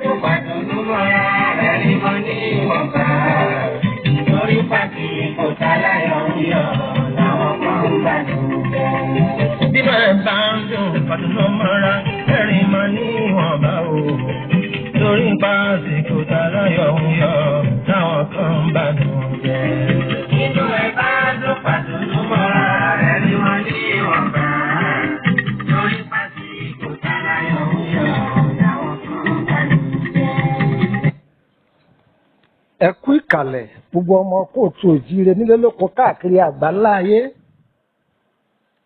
Tó pàdùnú mọ́ra rẹ̀ rí mọ́ ní ìwọ̀nba. Torí pàtì kò tá láyọ̀ ń yọ̀ làwọn kan ń bànújẹ́. Bí bẹ́ẹ̀ bá ń dùn pàdùnú mọ́ra ẹ̀rín mọ́ ní ìwọ̀nba o. Torí pàtì kò tá láyọ̀ ń yọ̀ làwọn kan ń bànújẹ́. Inú ẹ̀ bá dùn pàdùnú mọ́ra rẹ̀ rí mọ́ ní ìwọ̀nba. Torí pàtì kò tá láyọ̀ ń yọ̀ làwọn kan ń bànújẹ́. Ẹ kú ìkàlẹ̀, gbogbo ọmọ kóòtù òjíire nílé lóko káàkiri àgbáńlá ayé.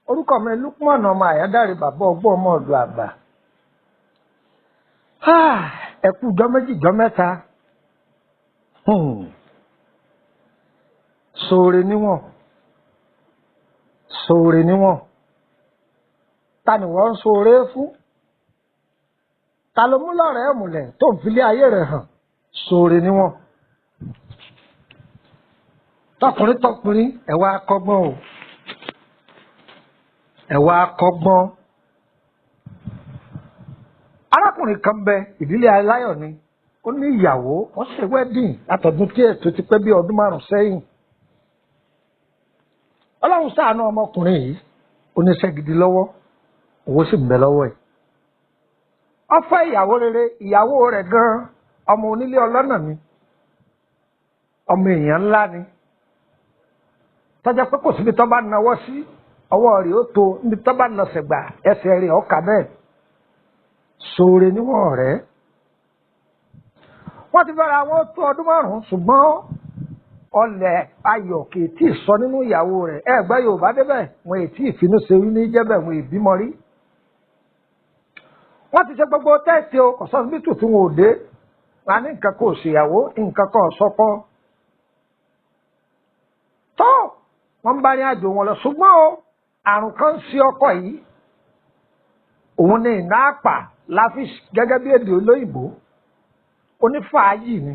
Orúkọ mi Lukman ọmọ Àyádáre, bàbá ọgbọ́n, ọmọ ọ̀dọ̀ àgbà. Ẹ kú jọ́ méjì, jọ́ mẹ́ta. Sóore níwọ̀n, sóore níwọ̀n. Ta ni wọ́n ń sóore fún? Ta ló mú lọ́rẹ̀ẹ́ mùlẹ̀ tó ń filé ayé rẹ̀ hàn? Sóore níwọ̀n. Tọkùnrin tọkùnrin, ẹ wá kọ́gbọ́n o, ẹ wá kọ́gbọ́n. Arákùnrin kan bẹ, ìdílé aláyọ̀ ni. Ó ní ìyàwó, wọ́n ṣe wedding látọdún tí ètò ti pẹ́ bí ọdún 5 sẹ́yìn. Ọlọ́run ṣàánú ọmọkùnrin yìí, oníṣẹ́ gidi lọ́wọ́, owó sì ń bẹ lọ́wọ́ ẹ̀. Ó fẹ́ ìyàwó rere, ìyàwó rẹ̀ gan-an ọmọ onílé ọlọ́nà ni, ọmọ èèyàn ńlá ni, tọ́jà pé kò síbi tó bá nawọ́ sí ọwọ́ rẹ̀ ó tó, níbi tó bá nọsẹ̀ gbà ẹsẹ̀ rẹ̀ ọkà bẹ́ẹ̀. Sóore níwọ̀n ọ̀rẹ́. Wọ́n ti fẹ́ra wọn tó ọdún 5, ṣùgbọ́n ọlẹ̀ ayọ̀ kì í tí ì sọ nínú ìyàwó rẹ̀. Ẹ̀gbẹ́ Yorùbá débẹ̀, wọn è tí ì finú ṣe rí ní jẹ́bẹ̀, wọn è bímọ rí. Wọ́n ti ṣe gbogbo tẹ́ẹ̀sì o, kò sọ́sibítù tí wọn ò dé. Wọn á ní nǹkan kò ṣèyàwó, nǹkan kan sọ́kọ. Tó wọ́n bá ní àjò wọn lọ, ṣùgbọ́n o, àrùn kan ń ṣe ọkọ yìí. Òun ní iná àpà láfi gẹ́gẹ́ bí èdè olóyìnbó, onífàájì ni.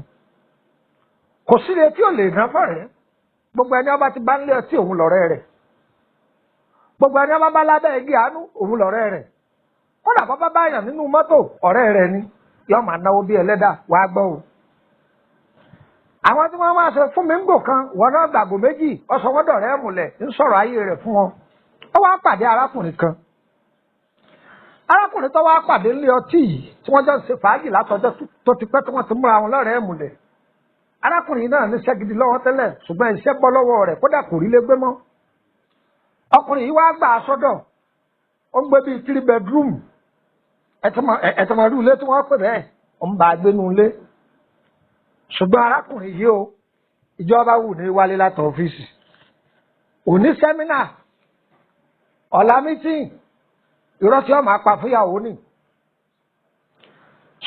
Kò síle tí ò lè ná fọ̀rẹ́. Gbogbo ẹni ọba ti bá ń lé ọtí, òun lọ̀rẹ́ rẹ̀. Gbogbo ẹni ọba bá lábẹ́ igi àánú, òun lọ̀rẹ́ rẹ̀. Kódà bọ́ bá yàn nínú mọ́tò, ọ̀rẹ́ rẹ̀ ni. Yóò máa náwó bí ẹlẹ́dà. Wàá gbọ́ o. Àwọn tí wọ́n máa ṣe fún mi ń gò kan, wọn náà gbàgbọ́ méjì, ọsọ wọn dọ̀rẹ́ ẹ̀mùlẹ̀, ń sọ̀rọ̀ ayé rẹ̀ fún wọn. Ó wá pàdé arákùnrin kan. Arákùnrin tó wá pàdé nílé ọtí yìí tí wọ́n jọ ń ṣe fàájì látọjọ́ tó ti pẹ́ tí wọ́n ti múra wọn lọ́rẹ̀ẹ́ ẹ̀mùlẹ̀. Arákùnrin náà níṣẹ́ gidi lọ́wọ́ tẹ́lẹ̀, ṣùgbọ́n iṣẹ́ bọ́ lọ́wọ́ rẹ̀, kódà kò rí lé gbé mọ́. Ọkùnrin yìí wá gbà á sọ́dọ̀. Ó ń gbé bíi 3 bedroom. Ẹ̀tọ́mọ̀rú ilé tí wọ́n pè bẹ́ẹ̀, ó ń bá a gbénu ilé. Ṣùgbọ́n arákùnrin yìí o, ìjọba wù ní wálé láti ọ́fíìsì. Òní sẹ́mínà, ọ̀la mítìn, irọ́ tí ó máa pa fúnyàwó ni.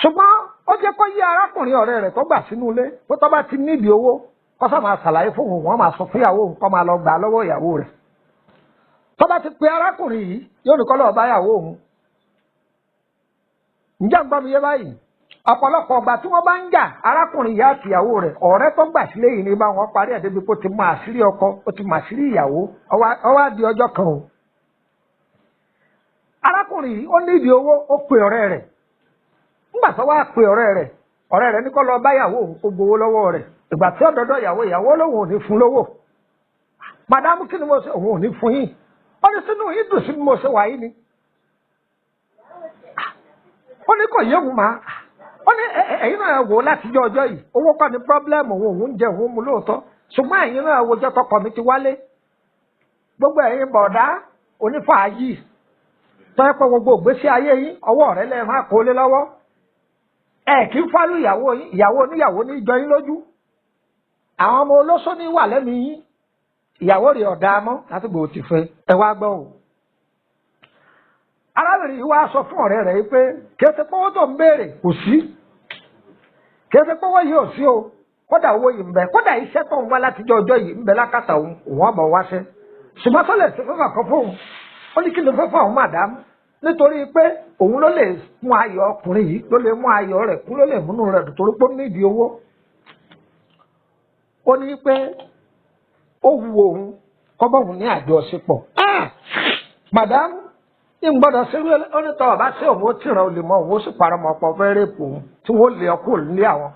Ṣùgbọ́n ó jẹ́ kó yí arákùnrin ọ̀rẹ́ rẹ̀ tó gbà sínú ilé pé tó bá ti nídìí owó, kó sá máa ṣàlàyé fún òun, wọ́n máa sọ fúnyàwó òun kó máa lọ gbà lọ́wọ́ ìyàwó rẹ̀. Tó bá ti pe arákùnrin yìí, yóò ní kó lọ́ọ́ bá ìyàwó òun. Ǹjẹ́ ń gbọ́ mi yé báyìí? Ọ̀pọ̀lọpọ̀ ọgbà tí wọ́n bá ń jà, arákùnrin ìyá àti ìyàwó rẹ̀, ọ̀rẹ́ tó gbà sílé yìí ní bá wọn parí ẹ̀ débi pé ó ti mọ àṣírí ọkọ, ó ti mọ àṣírí ìyàwó. Ó wá di ọjọ́ kan o. Arákùnrin yìí ó nídìí owó, ó pe ọ̀rẹ́ rẹ̀. Nígbà tó wá pe ọ̀rẹ́ rẹ̀, ọ̀rẹ́ rẹ̀ ní kó lọ bá ìyàwó òun kó gbowó lọ́wọ́ rẹ̀. Ìgbà tí ọ̀dọ́dọ̀ ìyàwó, ìyàwó lòun ò ní fún lówó. Màdámù, kí ni mo ṣe? Òun ò ní fún yín. Ó ní sínú yín dùn sí bí mo ṣe wà yìí ni. Ó ní kò yé òun máa. Ó ní ẹ̀yin náà wò látijọ́ ọjọ́ yìí, owó kọ́ ni pírọ́blẹ́mù òun, òun ń jẹ òun mu lóòótọ́, ṣùgbọ́n ẹ̀yin náà wo ọjọ́ tọkọ mi ti wálé. Gbogbo ẹ̀yin bọ̀dá onífàájì tọ́ ẹ pé gbogbo ògbésí ayé yín ọwọ́ rẹ lẹ́ẹ̀ máa kó lé lọ́wọ́. Ẹ kì í fálù ìyàwó yín, ìyàwó oníyàwó ní jọ yín lójú. Àwọn ọmọ olóṣó ní wà lẹ́nu yín, ìyàwó rẹ̀ ọ̀dà mọ́ látìgbò ti fẹ́. Ẹ wá gbọ́ o. Arábìnrin yìí wá sọ fún ọ̀rẹ́ rẹ̀ yìí pé kí ẹ ti pọ́wọ́ tó ń béèrè kò sí, kí ẹ ti pọ́wọ́ yìí ò sí o, kódà owó yìí ń bẹ, kódà iṣẹ́ tó ń wá látijọ́ ọjọ́ yìí ń bẹ lákàtà òun, òun ọ̀bọ̀ wáṣẹ́. Ṣùgbọ́n tó lè ṣe fẹ́fà kan fóun, ó ní kí ló fẹ́ fún àwọn màdámù, nítorí pé òun ló lè mú ayọ̀ ọkùnrin yìí, ló lè mú ayọ̀ rẹ̀ kún, ló lè múnú rẹ̀ dùn torí pé ó nídìí owó. Ó ní pé ó wu òun kọ́bọ̀ òun ní àjọṣepọ̀. Màdámù, ní gbọ́dọ̀ ṣerú onítọ̀ ọba sí òun ó tìràn olè mọ́ òun, ó sì parọ́ mọ́ ọ̀pọ̀ fẹ́ rèpù òun. tí wọ́n lé ọkọ nílé àwọn.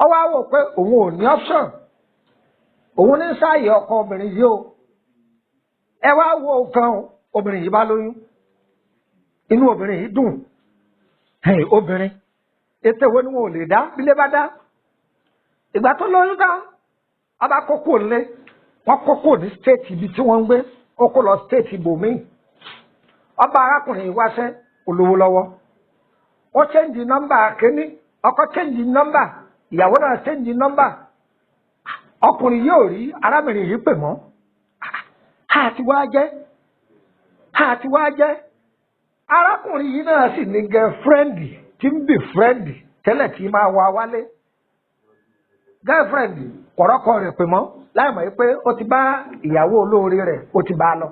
Ọwọ́ á wò pé òun ò ní option, òun ní sáàyè ọkọ obìnrin yìí o. Ẹ wá wo nǹkan, obìnrin yìí bá lóyún, inú obìnrin yìí dùn. Obìnrin ètò ìwé ni wọn ò lè dá bílé bá dá. Ìgbà tó lóyún tán, ọba kókó lé wọn, kókó ní stéètì ibi tí wọ́n ń gbé, ó kó lọ stéètì ibòmíì. Ọba arákùnrin yìí wáṣẹ́ olówó lọ́wọ́, ó change nọ́mbà kínní, ọkọ change nọ́mbà, ìyàwó náà change nọ́mbà. Ọkùnrin yóò rí arábìnrin yìí pè mọ́. Àti wá jẹ́, àti wá jẹ́. Arákùnrin yìí náà sì ní girlfriend tí ń bì friend tẹ́lẹ̀ tí máa wá wálé. Girlfriend kọ̀rọ́kọ rẹ̀ pè mọ́, láì mọ̀ pé ó ti bá ìyàwó olóore rẹ̀, ó ti bá a lọ.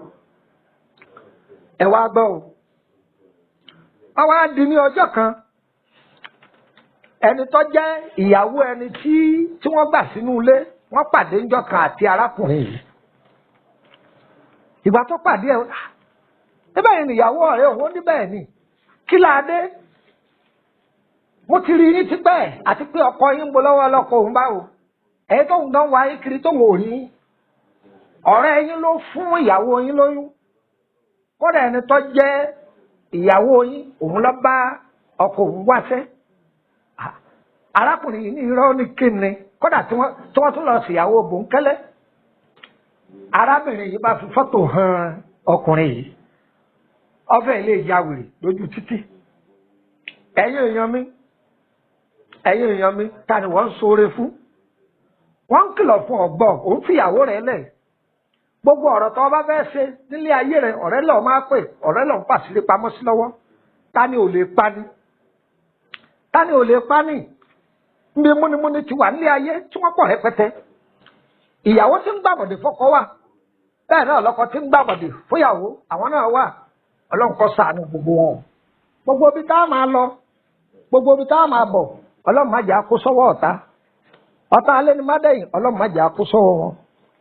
Ẹ wá gbọ́ o, wọ́n wá di ní ọjọ́ kan, ẹni tó jẹ́ ìyàwó ẹni tí wọ́n gbà sínú ilé, wọ́n pàdé ńjọ́ kan àti arákùnrin yìí. Ìgbà tó pàdé ẹ̀, níbẹ̀ yìí nìyàwó ọ̀rẹ́ òun níbẹ̀ ni, kí la dé? Mo ti rí yín tipẹ́, àti pé ọkọ yín ń bo lọ́wọ́ ọlọ́kọ òun báwo, ẹ̀yin tóun gan wá yín kiri tóun ò rí yín. Ọ̀rẹ́ yín ló fún ìyàwó yín lóyún. Kódà ẹni tó jẹ́ ìyàwó yín, òun lọ bá ọkọ òun wáṣẹ́. Arákùnrin yìí ní irọ́ ní kíni, kódà tí wọ́n tún lọ síyàwó bòńkẹ́lẹ́. Arábìnrin yìí bá fi fọ́tò hàn ọkùnrin yìí, ọfẹ́ ilé ìyàwèrè lójú títì. Ẹ̀yin èèyàn mi, ẹ̀yin èèyàn mi, ta ni wọ́n ń ṣoore fún? Wọ́n ń kìlọ̀ fún ọ̀gbọ́n, òun fìyàwó rẹ̀ lẹ̀. Gbogbo ọ̀rọ̀ tó o bá fẹ́ ṣe nílé ayé rẹ̀, ọ̀rẹ́ lọ́ọ́ máa pè, ọ̀rẹ́ lọ́ọ́ ń pàṣírí pamọ́ sí lọ́wọ́. Ta ni ò lè pa ni? Ta ni ò lè pa ni? Nbí múnimúni ti wà nílé ayé tí wọ́n pọ̀ rẹpẹtẹ. Ìyàwó tí ń gbàbọ̀dè fọ́kọ wà, bẹ́ẹ̀ náà lọ́kọ tí ń gbàbọ̀dè fúyàwó, àwọn náà wà. Ọlọ́run kó ṣàánú gbogbo wọn. Gbogbo ibi tá a máa lọ, gbogbo ibi tá a máa bọ̀, Ọlọ́run má jẹ́ á kó sọ́wọ́ ọ̀tá. Ọ̀tá alẹ́ ni má dẹ̀yìn, Ọlọ́run má jẹ́ á kó sọ́wọ́ wọn.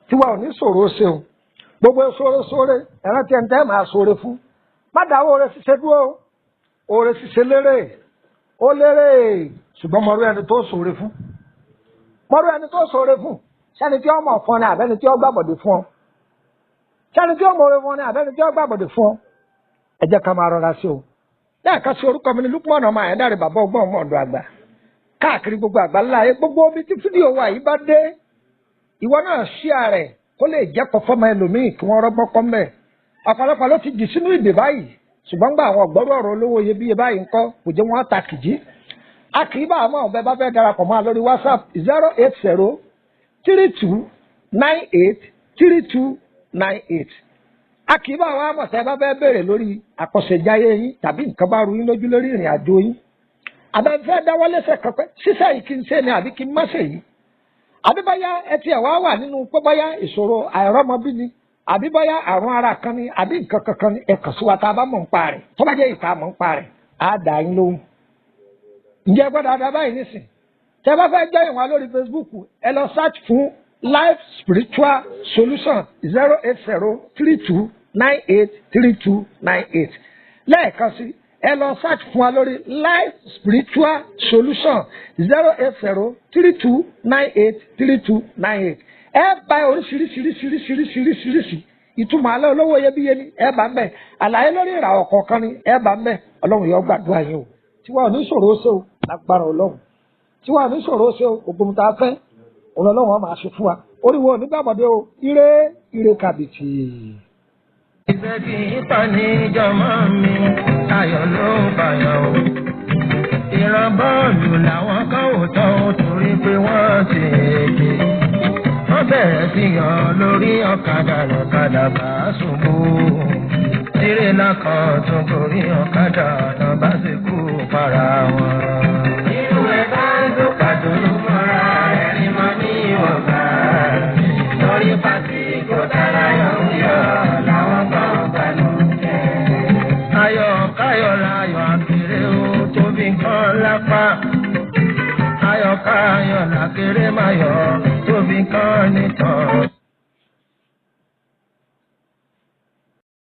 Tiwa ò ní ṣòro ṣe o. Gbogbo sóore sóore, ẹ̀rọ tí ẹ̀ ń tẹ́ máa sóore fún. Má dáwọ́ oore ṣiṣẹ́ dúró, oore ṣiṣẹ́ lérè, ó lérè, ṣùgbọ́n mọ̀rú ẹni tó sóore fún. Mọ̀rú ẹni tó sóore fún, sẹ́ni tí ó mọ̀ fún ọ ni àbẹ́ni tí ó gbàbọ̀dè fún ọ. Sẹ́ni tí ó mọ̀ fún ọ ni àbẹ́ni tí ó gbàbọ̀dè fún ọ. Ẹ jẹ́ ká máa rọra sí o. Lẹ́ẹ̀kan sí, orúkọ mi ní Lukman ọmọ Àyándárè, bàbá ọgbọ́n ọmọ ọ̀dọ̀ àgbà. Káàkiri gbogbo àgbáńlá ayé, gbogbo ibi tí fídíò wa yìí bá dé, ìwọ náà share rẹ̀ kó lè jẹ́ kọ́ fọ́mọ ẹlòmíì kí wọ́n rọ́gbọ́n kọ́ mẹ́. Ọ̀pọ̀lọpọ̀ ló ti jì sínú ìdè báyìí, ṣùgbọ́n gba àwọn ọ̀gbọ́rọ̀ ọ̀rọ̀ olówó iyebíye báyìí ńkọ́ kò jẹ́ wọ́n ta kìjí. A kì í bá àwọn ọ̀bẹ bá fẹ́ darapọ̀ mọ́ a lórí WhatsApp 08032983298. A kì í bá àwọn àmọ̀tẹ́ bá fẹ́ béèrè lórí àkọsẹ̀jáyé yín tàbí nǹkan bá ru yín lójú lórí ìrìn àjò yín. Àbẹ̀fẹ́ dáwọ́lẹ́sẹ̀ kan pé ṣíṣe yìí kí n ṣe ni àbí kí n má ṣe yìí, àbí bóyá ẹ tiẹ̀ wá wà nínú pé bóyá ìṣòro àìrọ́mọbí ni, àbí bóyá àrùn ara kan ni, àbí nǹkan kankan ni, ẹ kàn sí wa. Tá a bá mọ̀ ń pa rẹ̀, tó bá jẹ́ ìta mọ̀ ń pa rẹ̀, á dà yín lóhùn. Ǹjẹ́ gbọ́dọ̀ àdá báyìí nísìn? Tẹ́ bá fẹ́ jẹ́ ìwọ̀n lórí Facebook, ẹ lọ search fún Life Spiritual Solution, 08032983298. Lẹ́ẹ̀kan sí, ẹ lọ search fún wa lórí Life Spiritual Solution, 08032983298. Ẹ bá oríṣiríṣiríṣiríṣiríṣiríṣi ìtumọ̀ alẹ́ olówó iyebíye ni ẹ bá ń bẹ̀, àlàyé lórí ìràwọ̀ kọ̀ọ̀kan ni ẹ bá ń bẹ̀. Ọlọ́run yóò gbàdúrà yín o. Tiwa ò ní ṣòro ṣe o, lágbára Ọlọ́run. Tiwa ò ní ṣòro ṣe o. Gbogbo ohun tá a fẹ́ òun Ọlọ́run á máa ṣe fún wa. Oríwo onígbàbọ̀dé o. Ire ire kàbìtì. Ìfẹ́ kì í pa ní jọmọ́ mi, ayọ̀ ló ń bàyàn o. Ìran bọ́ọ̀lù làwọn kan ò tọ́ o, torí pé wọ́n ti èké. Wọ́n bẹ̀rẹ̀ sí yan lórí ọ̀kadà, lọ́kadà bá ṣubú. Tírélà kan tún gorí ọ̀kadà náà bá sì kú para wọn. Inú ẹ̀ bá ń dún pàdánù mọ́ra ẹ̀rín mọ́ ní ìwọ̀nba. Lórí pàtí kò dára yọ̀ ń yọ̀ làwọn kan gbanú jẹ́. Ayọ̀ káyọ̀ láyọ̀ àkèrè ó tóbi kan lápá. Ayọ̀ káyọ̀ làkèrè máyọ̀ tóbi kan nìtàn.